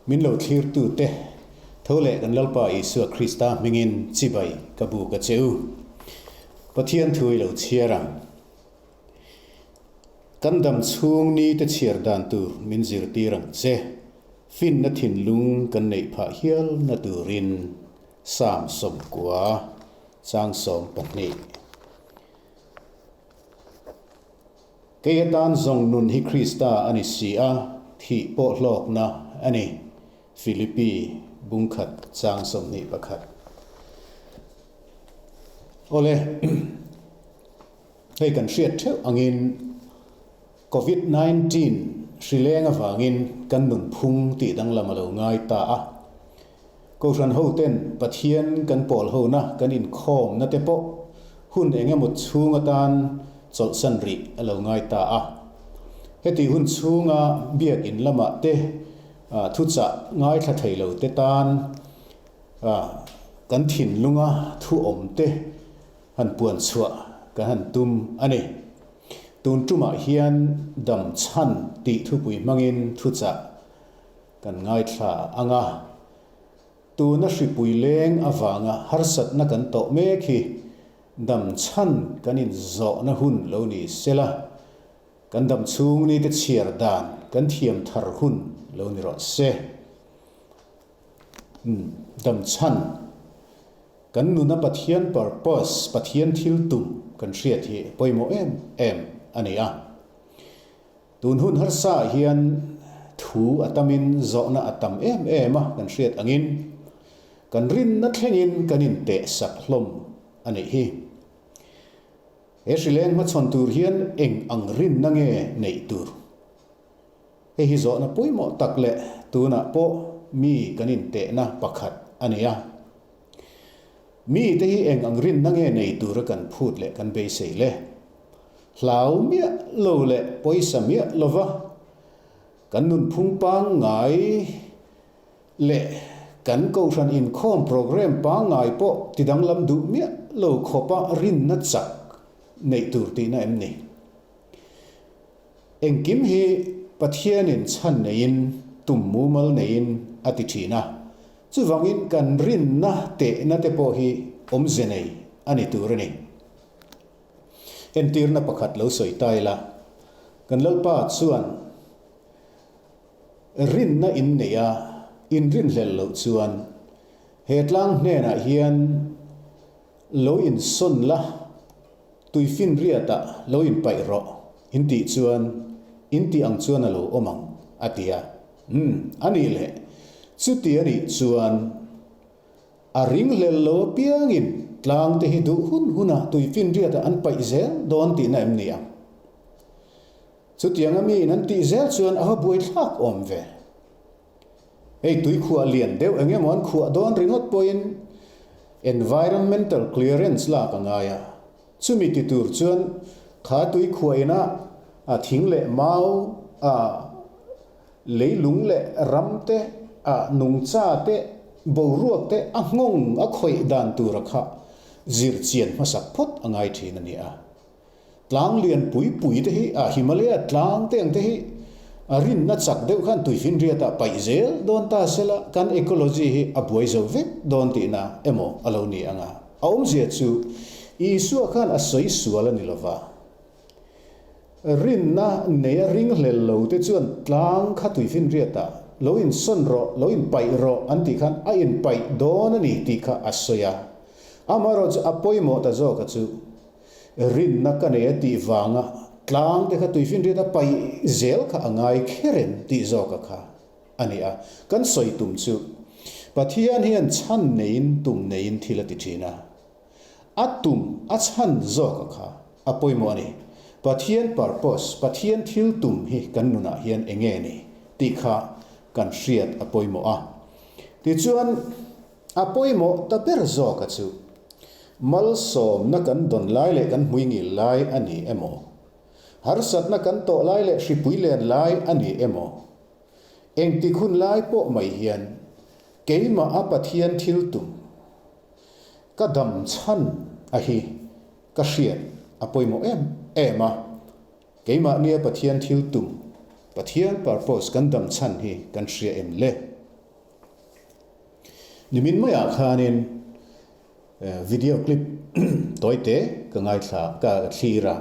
Min lo thlirtute tho leh kan Lalpa Isua Krista hmingin chibai ka buk a che u. Pathian thu i lo chhiar ang. Kan dam chhung ni te chhiar dan tur min zirtir ang che. Finna thinlung kan neih phah hial na turin Psalm 90 chang 12. Kei atan zawng nun hi Krista a ni si a, thih pawh hlawkna a ni, Philippi bungkhat chang 21. Awle, hei kan hriat theuh angin Covid 19 hri leng avangin kan nunphung tih danglam a lo ngai ta a. Kohhran hoten Pathian kan pawl hona kan inkhawmna te pawh hun eng emaw chhung atan chawlhsan rih a lo ngai ta a. Heti hun chhunga biakin lamah te thuchah ngaithla thei lo te tan kan thinlunga thu awm te han puan chhuah kan han tum a ni. Tun tumah hian dam chhan tih thupui hmangin thuchah Kan ngaithla ang a, tuna hripui leng avanga harsatna kan tawh mek hi dam chhan kan inzawhna hun lo ni sela, kan dam chhung nite chhiar dan kan thiam thar hun lo ni rawh se. Umm, dam chhan kan nuna Pathian purpose, Pathian thil tum kan hriat hi pawimawh em em a ni a. Tun hun harsa ah hian thu a tamin zawhna a tam em em a kan hriat angin kan rinna thlengin kan inteh sak hlawm a nih hi. He hrileng hmachhawn tur hian eng ang rinna nge neih tur? Hei hi zawhna pawimawh tak leh tunah pawh mi kan intehna pakhat a ni a. Mite hi eng ang rinna nge nei tura kan phut leh kan beisei le? Hlau miah lo leh pawisa miah lova kan nunphung pangngai leh kan kohhran inkhawm programme pangngai pawh tidanglam duh miah lo khawpa rinna chak neih tur tihna em ni? Engkim hi Pathianin chhan neiin, tum mumal neiin a ti thin a. Chuvangin kan rinna tehna te pawh hi awmze nei a ni tur a ni. Entirna pakhat lo sawi ta ila, kan Lalpa chuan rinna in nei a, in rinhlelh loh chuan he tlang hnenah hian lo insawn la, Tuifinriatah lo inpaih rawh, in tih chuan in tih ang chuan a lo awm ang, a ti a. Umm, a nih leh, chuti a nih chuan a ringhlel lo apiangin tlang te hi duh hun hunah tuifinriatah an paih zel dawn tihna em ni ang? Chutianga miin an tih zel chuan a va buaithlak awm ve. Hei tuikhuah lian deuh eng emaw an khuah dawn ringawt pawhin environmental clearance lak a ngai a, chumi ti tur chuan kha tuikhuah ina a thing leh mau a leilung leh ram te a nungcha te boruak te a nghawng a khawih dan tura kha zir chian hmasak phawt a ngai thin a ni a. Tlang lian pui pui te hi a Himalaya tlang te ang te hi a rinna chak deuh khan tuifinriatah paih zel dawn ta sela kan ecology hi a buai zo vek dawn tihna emaw a lo ni ang a. A awmzia chu Isua khan a sawi sual a ni lova, rinna neia ringhlel lo te chuan tlang kha tuifinriatah lo insawn rawh, lo inpaih rawh an tih khan a inpaih dawn a ni tih kha a sawi a. Amaherawhchu a pawimawh ta zawka chu Rinna ka nei a tih vanga tlang te kha tuifinriat a paih zel kha a ngai kher em tih zawka kha a ni a. Kan sawi tum chu Pathian hian chhan neiin tum neiin thil a ti thin a. A tum a chhan zawka kha a pawimawh a ni. Pathian purpose, Pathian thil tum hi kan nunah hian eng nge ni tih kha kan hriat a pawimawh a. Tichuan a pawimawh ta ber zawka chu Malsawmna kan dawn lai leh kan hmuingil lai a ni emaw? Harsatna kan tawh lai leh hripui len lai a ni emaw? Engtik hun lai pawh mai hian keimah a Pathian thil tum ka dam chhan a hi ka hriat a pawimawh em em a. Keimah nia Pathian thil tum, Pathian purpose kan dam chhan hi kan hria em le? Nimin maiah khanin video clip tawite ka ngaithla ka thlir a,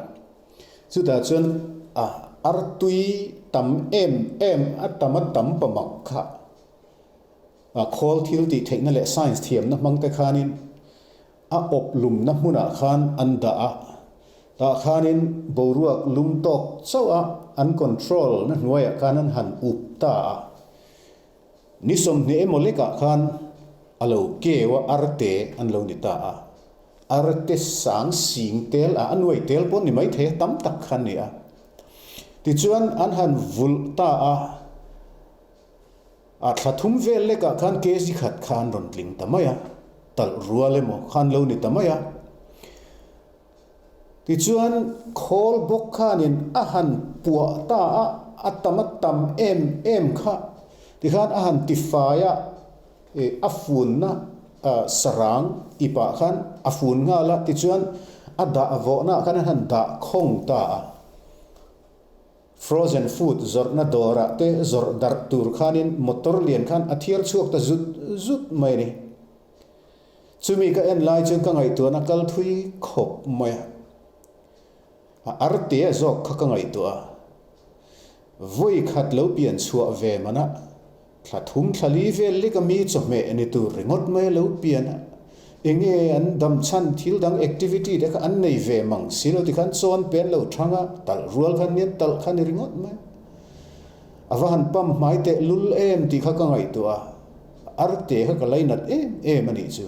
chutah chuan a artui tam em em a tam a tam pamak kha a khawl thil tih theihna leh science thiamna hmang te khanin a awp lumna hmunah khan an dah a, tah khanin boruak lum tawk chauh a an control na hnuaiah khan an han up ta a. Ni 20 emaw lekah khan a lo keu a, arte an lo ni ta a. Arte sang sing tel a, a nuai tel pawh ni maithei a, tam tak kha an ni a. Tichuan an han vulh ta a, a thla thum vel lekah khan kg khat kha an rawn tling ta mai a, talh rual emaw kha an lo ni ta mai a. Tichuan, khawl bawk khanin a han puah ta a, a tam a tam em em kha. Tikhan a han tifai a, ih a funna sarang ipah khan a fun nghal a, tichuan a dah vawhna ah khan a han dah khawng ta a. Frozen food zawrhna dawrah te zawrh darh tur khanin motor lian khan a thiar chhuak ta zut zut mai a ni. Chumi ka en lai chuan ka ngaihtuahna kal thui khawp mai a, a artea zawk kha ka ngaihtuah a. Vawi khat lo pian chhuah ve mana thla thum thla li vel lek a mi chawhmeh ni tur ringawt mai a lo pian a, enge an dam chhan thil dang activity te kha an nei ve mang si lo tikhan chawn pen lo thang a, talh rual khan nia talh kha ni ringawt mai. A va han pam hmai teh lul em tih kha ka ngaihtuah a. Arte kha ka lainat em em a nih chu.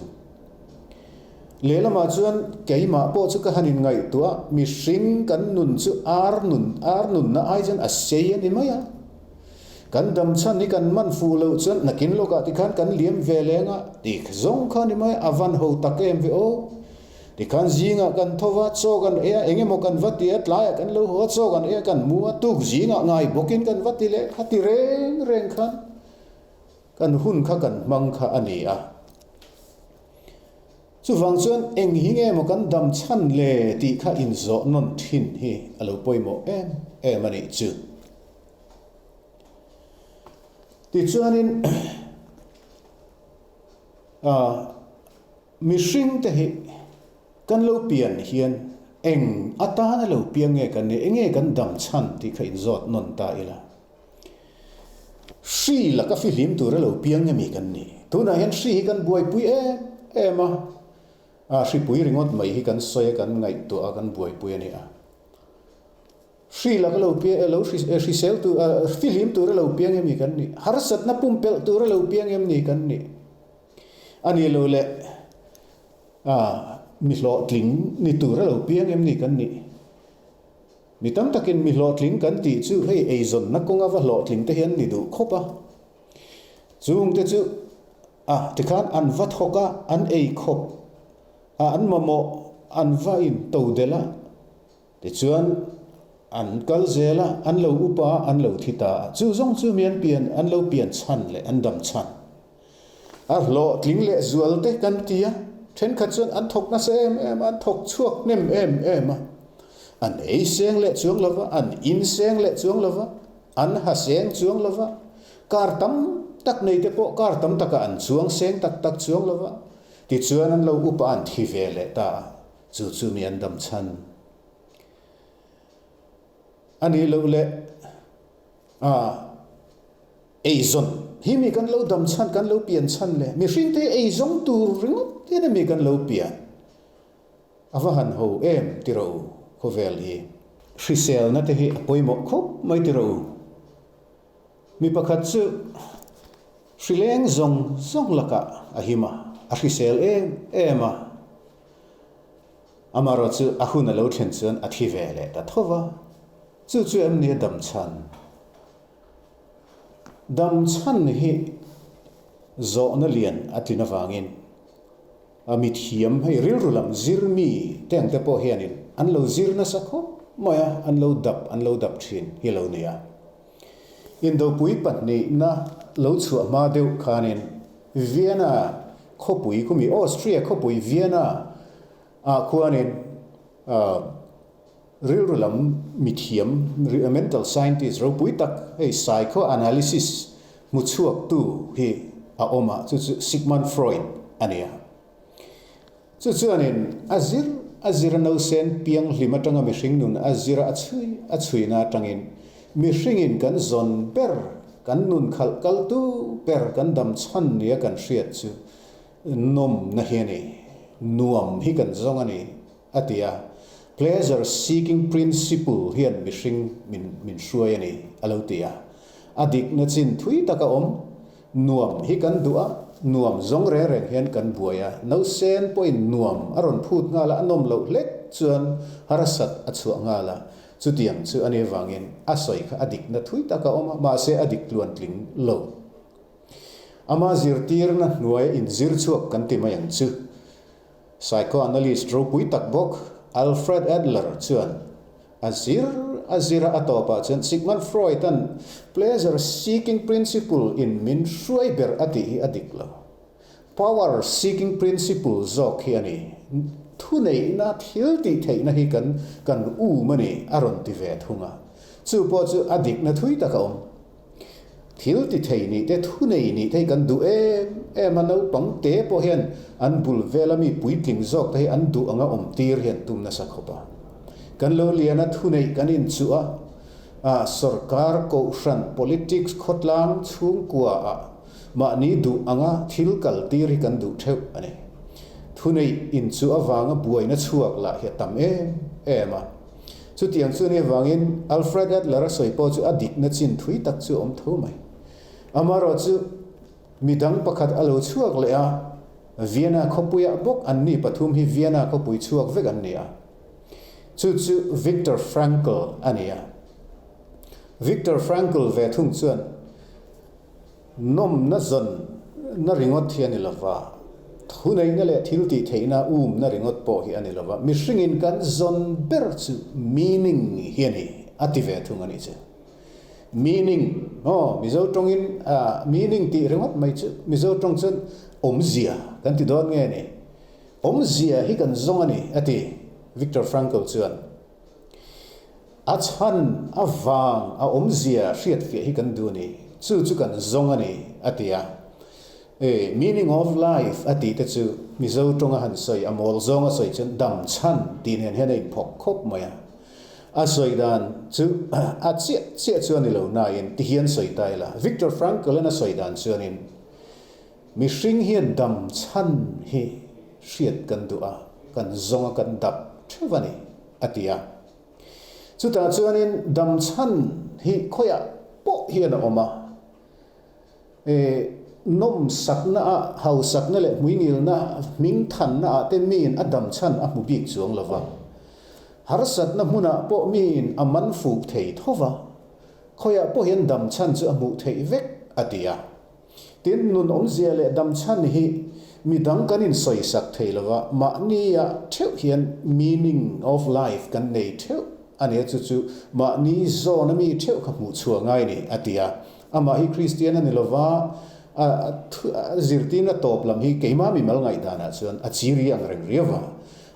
Lehlamah chuan keimah pawh chu ka han inngaihtuah, mihring kan nun chu ar nun, ar nunna ai chuan a sei a ni mai a. Kan dam chhan hi kan man fuh loh chuan nakin lawkah tikhan kan liam ve leng a, ti zawng kha a ni mai a, a van ho tak em ve aw. Tikhan zingah kan tho va, chaw kan ei a, eng emaw kan va ti a, tlaiah kan lo haw a, chaw kan ei a, kan mu a, tuk zingah ngai bawkin kan va ti leh kha ti reng reng khan. Kan hun kha kan hmang kha a ni a. Chuvang chuan eng hi nge maw kan dam chhan le tih kha inzawh nawn thin hi a lo pawimawh em em a nih chu. Tichuanin mihring te hi kan lo pian hian eng atana lo piang nge kan nih, eng nge kan dam chhan tih kha inzawt nawn ta ila. Hri laka fihlim tura lo piang nge mi kan ni? Tunah hian hri hi kan buaipui em em a, a hripui ringawt mai hi kan sawi a, kan ngaihtuah a, kan buaipui a ni a. Hri laka lo piang lo hrisel tur fihlim tura lo piang nge mi kan ni? Harsatna pumpelh tura lo piang em ni kan ni? A ni lo le, a mi hlawhtling ni tura lo piang em ni kan ni? Mi tam takin mi hlawhtling kan tih chu hei eizawnna kawnga va hlawhtling te hi an ni duh khawp a. Chungte chu a tikhan an va thawk a, an ei khawp a, an mamawh an va in to delh a, tichuan an kal zel a, an lo upa a, an lo thi ta a. Chu zawng chu mi an pian, an lo pian chhan leh an dam chhan. A hlawhtling leh zual te kan ti a, thenkhat chuan an thawk nasa em em a, an thawk chhuak hnem em em a. An ei seng leh chuang lo va, an in seng leh chuang lo va, an ha seng chuang lo va, kar tam tak nei te pawh kar tam takah an chuang seng tak tak chuang lo va, tichuan an lo upa an thi ve leh ta a, chu chu mi an dam chhan a nih loh leh a. Eizawn hi mi kan lo dam chhan, kan lo pian chhan le mihring te eizawng tur ringawt hian mi kan lo pian. A va han ho em ti rawh u khawvel hi. Hriselna te hi a pawimawh khawp mai ti rawh u. Mi pakhat chu hrileng zawng zawng lakah a him a, a hrisel em em a. Amaherawh chu a hun a lo thlen chuan a thi ve leh ta tho va. Chu chu em ni a dam chhan? Dam chhan hi zawhna lian a tlin avangin a mithiam hei rilru lam zir mi te ang te pawh hianin an lo zir nasa khawp mai a, an lo dap an lo dap thin hi lo ni a. Indopui pahnihna lo chhuah hma deuh khanin Vienna khawpui khumi Austria khawpui Vienna ah khuanin Rilru lam mithiam, mental scientist, ropui tak hei psychoanalysis hmu chhuaktu hi a awm a, chu chu Sigmund Freud a ni a. Chu chuanin a zir a zir a nausen pianghlim atanga mihring nun a zir a chhui a chhuina atangin mihringin kan zawn ber, kan nun khalh kaltu ber, kan dam chhan nia kan hriat chu nawmna hi a ni, nuam hi kan zawng a ni a ti a. Pleasure seeking principle hian mihring min min hruai a ni a lo ti a. A dikna chin thui tak a awm. Nuam hi kan duh a, nuam zawng reng reng hian kan buai a, nausen pawhin nuam a rawn phut nghal a, a nawm loh hlek chuan harsat a chhuah nghal a, chutiang chu a nih avangin a sawi kha a dikna thui tak a awm a, mahse a dik tluantling lo. Ama zirtirna hnuaia inzir chhuak kan ti mai ang chu. Psychoanalyst ropui tak bawk Alfred Adler chuan a zir a zir a, a tawpah chuan Sigmund Freud-a'n pleasure seeking principle in min hruai ber a tih hi a dik lo. Power seeking principle zawk hi a ni. Thuneihna, thil tih theihna hi kan kan um a ni a rawn ti ve thung a. Chu pawh chu a dikna thui tak a awm. Thil ti thei nih te, thu nei nih te hi kan duh em em a, naupang te pawh hian an bul vela mi puitling zawk te hi an duh anga awm tir hi an tum nasa khawp a. Kan lo lian a, thu neih kan inchuh a, ah sorkar, kohhran, politics, khawtlang, chhungkua ah mahni duh anga thil kal tir hi kan duh theuh a ni. Thu neih inchuh avanga buaina chhuak lah hi a tam em em a. Chutiang chu ni avangin Alfred Adler a sawi pawh chu a dikna chin thui tak chu a awm tho mai. Amaherawh chu midang pakhat a lo chhuak leh a, Vienna khawpuiah bawk an ni pathum hi Vienna khawpui chhuak vek an ni a. Chu chu Viktor Frankl a ni a. Viktor Frankl ve thung chuan Nawmna zawn na ringawt hi a ni lova, thuneihna leh thil tih theihna umna ringawt pawh hi a ni lova, mihringin kan zawn ber chu meaning hi a ni, a ti ve thung a nih chu. Meaning, aw, Mizo tawngin meaning tih ringawt mai chu Mizo tawng chuan awmzia kan ti dawn nge ni? Awmzia hi kan zawng a ni, a ti Viktor Frankl chuan. A chhan, a vang, a awmzia hriatfiah hi kan duh a ni. Chu chu kan zawng a ni, a ti a. E, meaning of life a tih te chu Mizo tawnga han sawi, a mawl zawnga sawi chuan dam chhan tih nen hian a inphawk khawp mai a. A sawi dan chu a chiah chiah chu a ni lo nain tihian sawi ta ila. Viktor Frankl-a'n a sawi dan chuanin mihring hian dam chhan hi hriat kan duh a, kan zawng a, kan dap theuh a ni, a ti a. Chutah chuanin dam chhan hi khawiah pawh hian a awm a, e nawmsakna ah, hausakna leh hmuingilna, hmingthanna ah te miin a dam chhan a hmu bik chuang lo va. Harsatna hmunah pawh miin a man fuh thei tho va, khawiah pawh hian dam chhan chu a hmuh theih vek, a ti a. Tin, nun awmzia leh dam chhan hi mi dang kan insawisak thei lo va, mahnia theuh hian meaning of life kan nei theuh a nia, chu chu mahni zawna mi theuh kha hmuh chhuah ngai ni, a ti a. Amah hi Kristian a ni lo va, a zirtirna tawp lam hi keimah mimal ngaihdanah chuan a chiri ang reng riau va.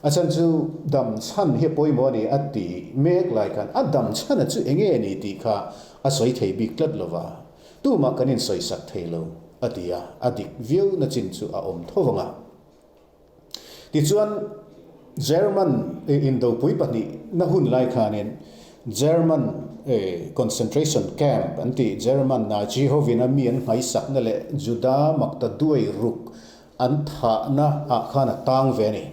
A chhan chu dam chhan hi a pawimawh a ni a ti mek lai khan a dam chhana chu eng nge ni tih kha a sawi thei bik tlat lo va. Tumah kan insawisak thei lo, a ti a, a dik viau na chin chu a awm tho vang a. Tichuan, German indopui pahnihna hun lai khanin German concentration camp an tih, German Nazi hovin a mi an nghaisakna leh Juda makta duai ruk an thahna ah khan a tang ve a ni.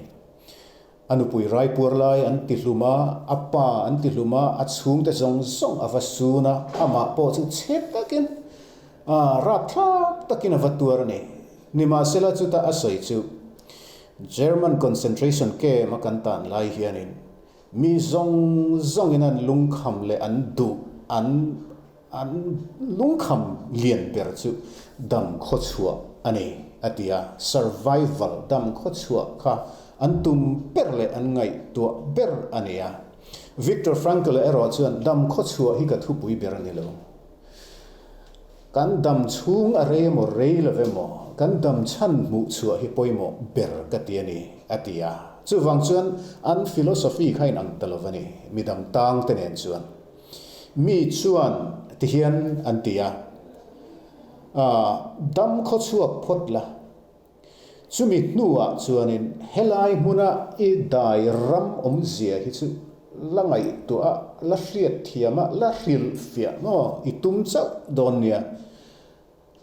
A nupui raipuar lai an ti hlum a, a pa an ti hlum a, a chhungte zawng zawng a va sun a, amah pawh chu chhe takin, rapthlak takin a va tuar a ni. Nimahsela chuta a sawi chu, German concentration camp a kan tan lai hianin mi zawng zawngin an lungkham leh an duh an An lungkham lian ber chu dam khawchhuah a ni, a ti a. Survival, dam khawchhuah kha an tum ber leh an ngaihtuah ber a ni a. Viktor Frankl-a erawh chuan dam khawchhuah hi ka thupui ber a ni lo. Kan dam chhung a rei emaw rei lo emaw, kan dam chhan hmuh chhuah hi pawimawh ber ka ti a ni, a ti a. Chuvang chuan an philosophy kha inang ta lo va ni, midang tang te nen chuan. Mi chuan ti hian an ti a. Dam khawchhuak phawt la. Chumi hnuah chuanin helai hmuna i dai ram awmzia hi chu la ngaihtuah a, la hriat thiam a, la hrilhfiah maw i tum chauh dawn nia.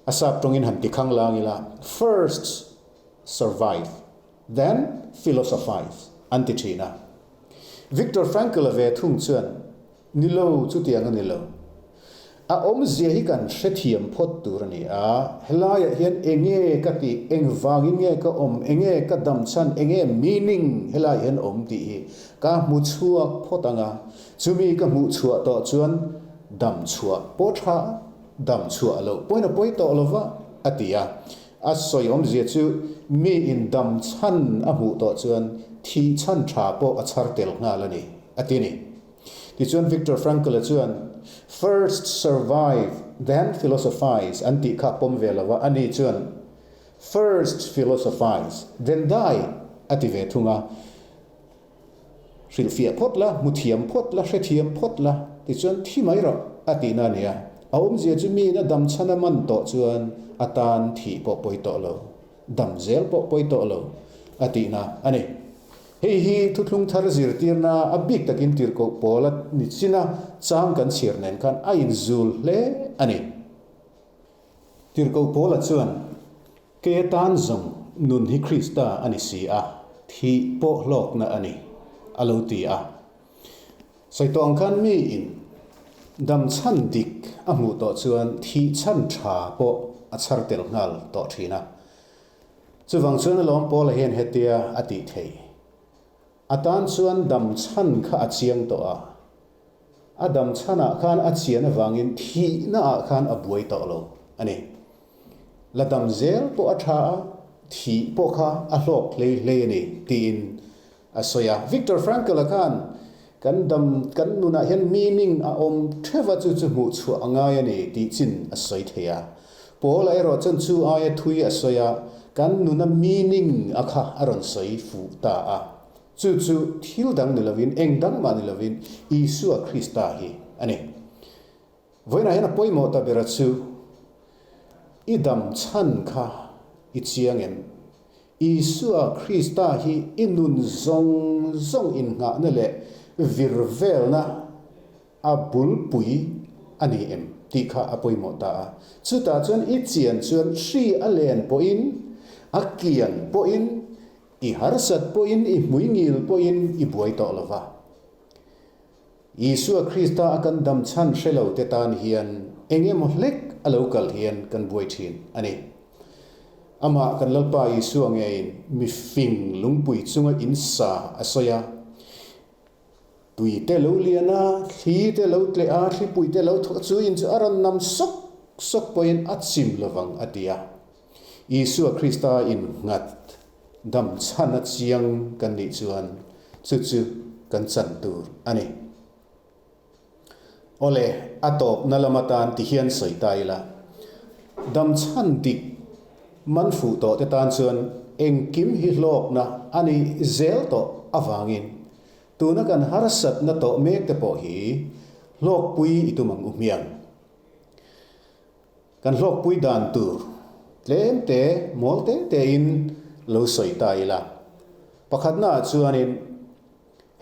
A sap tawngin han ti khang lang ila, First survive, then philosophize an ti thin a. Viktor Frankl-a ve thung chuan, Ni lo, chutiang a ni lo. A awmzia hi kan hrethiam phawt tur a ni a, helaiah hian enge ka tih, engvangin nge ka awm, enge ka dam chhan, enge meaning helaiah hian awm tih hi ka hmu chhuak phawt ang a, chumi ka hmuh chhuah tawh chuan dam chhuah pawh tha, dam chhuah loh pawhin a pawi tawh lo va, a ti a. A sawi awmzia chu miin dam chhan a hmuh tawh chuan thih chhan tha pawh a chhar tel nghal a ni, a ti a ni. Tichuan Viktor Frankl-a chuan First survive, then philosophize an tih kha pawm ve lo a, ani chuan First philosophize, then die a ti ve thung a. Hrilhfiah phawt la, hmuthiam phawt la, hrethiam phawt la, tichuan thi mai rawh a tihna a ni a. A awmzia chu miin a dam chhan a man tawh chuan a tan thih pawh pawi tawh lo, dam zel pawh pawi tawh lo a tihna a ni. Hei hi thuthlung thar zirtirna a bik takin tirhkoh pawl a ni chin a, chang kan chhiar nen khan a inzul hle a ni. Tirhkoh Paula chuan, Kei atan zawng nun hi Krista a ni si a, thih pawh hlawkna a ni, a lo ti a. Sawi tawh ang khan miin dam chhan dik a hmuh tawh chuan thih chhan tha pawh a chhar tel nghal tawh thin a. Chuvang chuan alawm Paula hian hetia a tih thei. A tan chuan dam chhan kha a chiang tawh a. A dam chhanah khan a chian avangin thihnaah khan a buai tawh lo a ni. La dam zel pawh a tha a, thih pawh kha a hlawk hlei hlei a ni tiin A sawi a, Viktor Frankl-a khan kan dam, kan nunah hian meaning a awm theuh a, chu chu hmuh chhuah a ngai a ni tih chin a sawi thei a. Paul-a erawh chuan chu aia thui a sawi a, kan nuna meaning a kha a rawn sawi fuh ta a. Chu chu thil dang ni lovin, eng dang mah ni lovin Isua Krista hi a ni. Vawiinah hian a pawimawh ta bera chu i dam chhan kha i chiang em? Isua Krista hi i nun zawng zawng innghahna leh vir velna a bulpui a ni em tih kha a pawimawh ta a. Chutah chuan i chian chuan hri a len pawhin, a kian pawhin, i harsat pawhin, i hmuingil pawhin i buai tawh lo va. Isua Krista a kan dam chhan hre lo te tan hian eng emaw hlek a lo kal hian kan buai thin a ni. Amah kan Lalpa Isua ngeiin mi fing lungpui chunga in sa a sawi a, tui te lo lian a, thli te lo tleh a, thlipui te lo thawk a, chu in chu a rawn nam sawk sawk pawhin a chim lovang a ti a. Isua Krista innghat dam chhan a chiang kan nih chuan chu chu kan chan tur a ni. Awle, a tawpna lam atan ti hian sawi ta ila, dam chhan dik man fuh tawh te tan chuan engkim hi hlawkna a nih zel tawh avangin tuna kan harsatna tawh mek te pawh hi hlawkpui i tum ang u hmiang. Kan hlawkpui dan tur tlem te, mawl te tein lo sawi ta ila. Pakhatnaah chuanin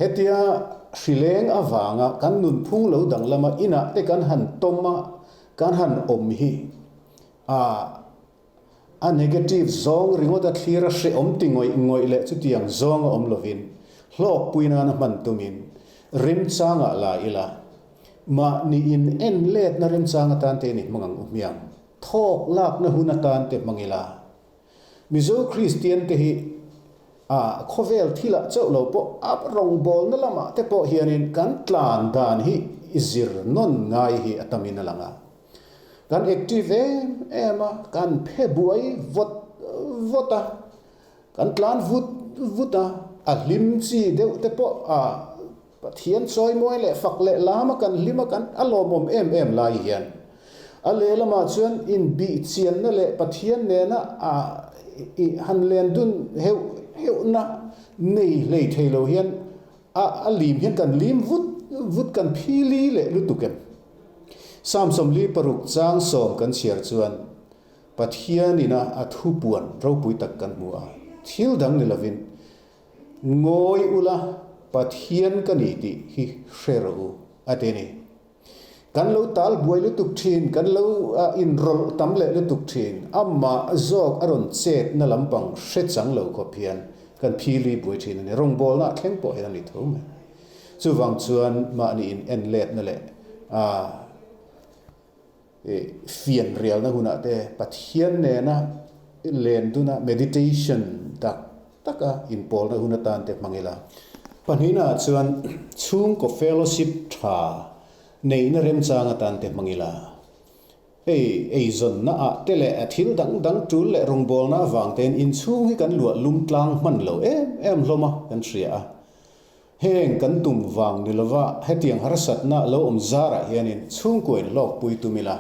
hetia hrileng avanga kan nunphung lo danglama inah te kan han tawm a, kan han awm hi a a negative zawng ringawt a thlir a hrehawm ti ngawih ngawih leh chutiang zawng a awm lovin hlawkpui nana hman tumin remchangah la ila. Mahni in en letna remchang atan te ni hmang ang u hmiang. Thawk lakna hun atan te hmang ila. Mizo Kristian te hi a khawvel thilah chauh lo pawh a rawngbawlna lamah te pawh hianin kan tlan dan hi i zir nawn ngai hi a tamin a lang a. Kan active em em a, kan phe buai vawt vawt a. Kan tlan vut vut a, a hlim chi deuh te pawh a Pathian chawimawi leh fak leh lam a kan hlim a kan a lawmawm em em lai hian a lehlamah chuan inbihchianna leh Pathian nena a i han len dun heuh heuhna nei hlei thei lo hian a a lim hian kan lim vut vut kan phili leh lutuk em? Psalm 46 chang sawm kan chhiar chuan. Pathian ina a thupuan ropui tak kan hmu a, thil dang ni lovin, Ngawi ula, Pathian ka ni tih hi hre rawh u, a ti a ni. Kan lo tal buai lutuk thin, kan lo inrawlh tam leh lutuk thin, amah zawk a rawn chetna lampang hre chang lo khawp hian kan phili buai thin a ni. Rawngbawlna a thleng pawh hian a ni tho mai. Chuvang chuan mahni in en letna leh fian rialna hunah te Pathian nena len duna meditation tak taka inpawlna hun atan te hmang ila. Pahnihnaah chuan chhungkaw fellowship tha neihna remchang atan te hmang ila. Hei eizawnna ah te leh a thil dang dang tul leh rawngbawlna avang tein inchhung hi kan luah lum tlang hman lo em em hlawm a kan hria a. Heng kan tum vang ni lova hetiang harsatna lo awm zarah hianin chhungkua in hlawkpui tum ila.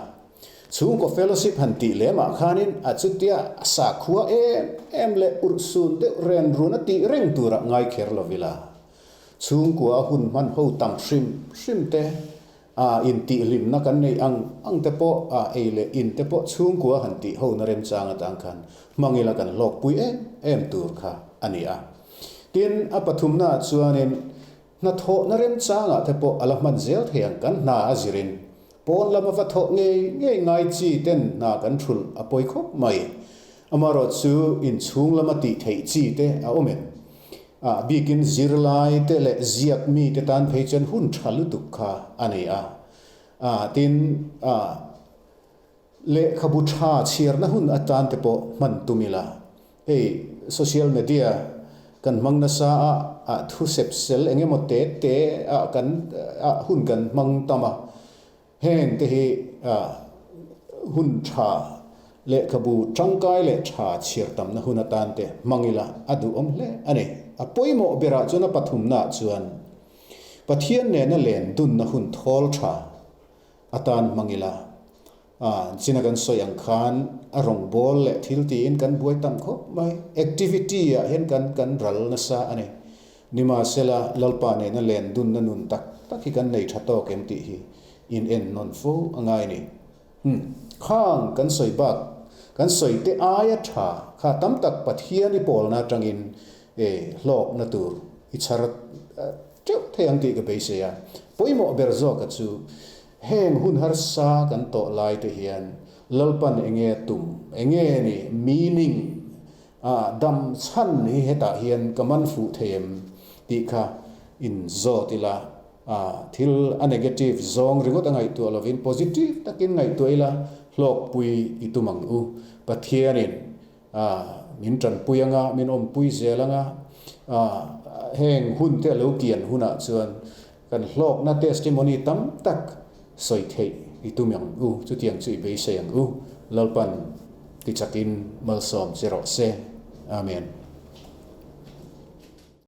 Chhungkaw fellowship han tih lemah khanin a chutia a sakhua em em leh urhsun deuh ren run a tih reng turah ngai kher lo ila. Chhungkua a hun hman ho tam hrim hrim te, a intihhlimna kan neih ang ang te pawh, a ei leh in te pawh chhungkua han tih hona remchang atang khan hmang ila kan hlawkpui em em tur kha a ni a. Tin, a pathumnaah chuanin hnathawhna remchangah te pawh a la hman zel thei ang kan hna a zirin. Pawn lama va thawh ngei ngei ngai chi ten hna kan thulh a pawi khawp mai. Amaherawh chu inchhung lama tih theih chi te a awm em? A bikin zirlai te leh ziak mi te tan phei chuan hun tha lutuk kha a ni a. A tin, a. Lehkhabu tha chhiarna hun atan te pawh hman tum ila, hei social media kan hmang nasa a, ah thu sep sel eng emaw te te ah kan ah hun kan hmang tam a, heng te hi ah hun tha lehkhabu tangkai leh tha chhiar tamna hun atan te hmang ila a duhawm hle a ni. A pawimawh berah chuan a pathumnaah chuan Pathian nena len dunna hun thawl tha atan hmang ila, a china kan sawi ang khan a rawngbâwl leh thil tiin kan buai tam khawp mai. Activity ah hian kan kan ral nasa a ni. Nimahsela, Lalpa nena len dunna nun tak tak hi kan nei tha tawk em tih hi in en nawn fo a ngai ni. Umm, khang kan sawi bak, kan sawi te aia tha kha tam tak Pathian i pawlna atangin e hlawkna tur i chhar teuh thei ang tih ka beisei a. Pawimawh ber zawka chu heng hun harsa kan tawh lai te hian Lalpan enge a tum, enge ni meaning a dam chhan hi hetah hian ka man fuh thei em tih kha in zawt ila, a thil a negative zawng ringawt a ngaihtuah lovin positive takin ngaihtuah ila hlawkpui i tum ang u. Pathianin A, min tanpui anga, min awmpui zel anga, a, heng hun te a lo kian hunah chuan kan hlawkna testimony tam tak sawi theih i tum ang u, chutiang chu i beisei ang u, Lalpan tichakin malsawm che rawh se. Amen.